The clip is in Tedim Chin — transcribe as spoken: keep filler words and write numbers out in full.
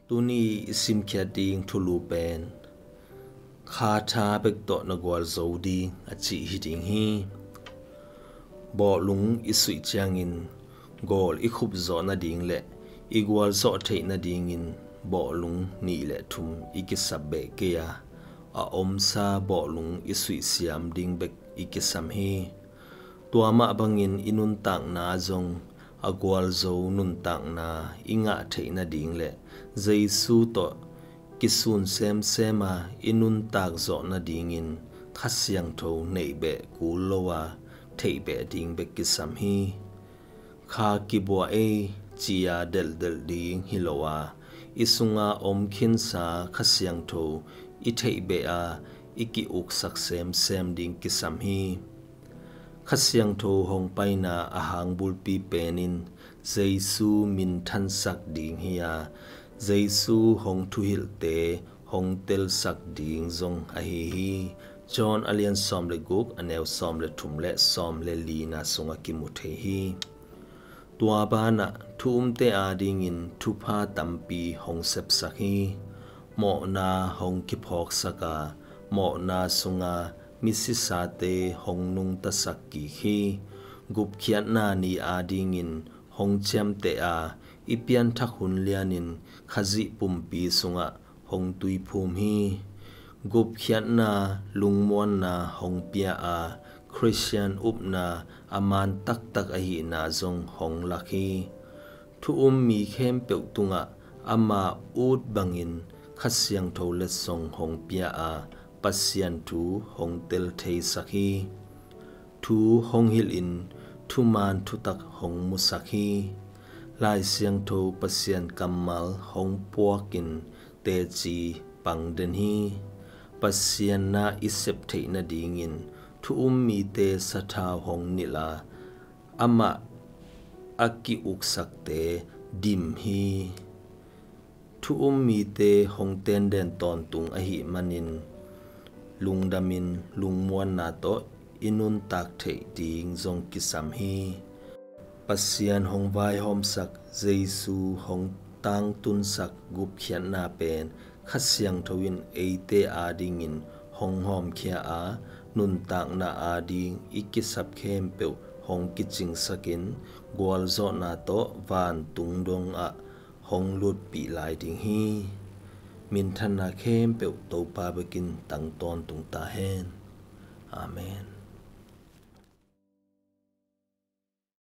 Tuni i simkhiat ding thulu pen, "Kha tha bek tawh na gualzo ding," a cih hi ding hi. Bawhlung i suih ciangin gawl i khup zawh nading le i gualzawh theih nadingin bawhlung nih le thum i kisap beh kei a, a omsa bawhlung i suih siam ding bek i kisam hi. Tua mah bangin i nuntakna zong a gualzo nuntakna i ngah theih nading le Jesu tawh kisun semsem a i nuntak zawh nadingin Kha Siangtho neih beh kul lo a theih beh ding bek kisam hi. Kha kibuah ei ci-a delhdelh ding hi lo a, i sunga om khinsa Kha Siangtho i theih beh a i ki-uksak semsem ding kisam hi. Kha Siangtho hong paina a hang bulpi pen in Jesu minthansak ding hi a, Jesu hong thuhilhte hong telsak ding zong ahi hi. John a lian sawm le guk, a neu sawm le thum le sawm le lina sungah kimu thei hi. Tua banah thu umte adingin thupha tampi hong sepsak hi. Mawhna hong kiphawksak a, mawhna sunga misisate hong nungtasak kik hi. Gupkhiatna ni adingin hong ciamteh a, i pianthak hun lianin Khazih pumpi sungah hong tuiphum hi. Gupkhiatna lungmuanna hong pia a, Khristian upna a man taktak ahihna zong hong lak hi. Thu um mi khempeuh tungah ama ut bangin Kha Siangtho letsong hong pia a, Pasian thu hong tel theisak hi. Thu hong hilhin thuman thutak hong musak hi. Lai Siangtho Pasian kammal hong puakin teci pangden hi. Pasian na i sep theih nadingin thu um mite sathau hong nilh a, amah a ki-uksakte dim hi. Thu um mite hong tenden tawntung ahih manin lungdamin lungmuanna tawh i nuntak theih ding zong kisam hi. Pasian hong vaihawmsak, Jesu hong tangtunsak gupkhiatna pen Kha Siangtho in eite adingin hong hawmkhia a, nuntakna ading i kisap khempeuh hong kicingsakin gualzawhna tawh vantung dongah hong lutpih lai ding hi. Minthanna khempeuh Topa bekin tang tawntung ta hen. Amen.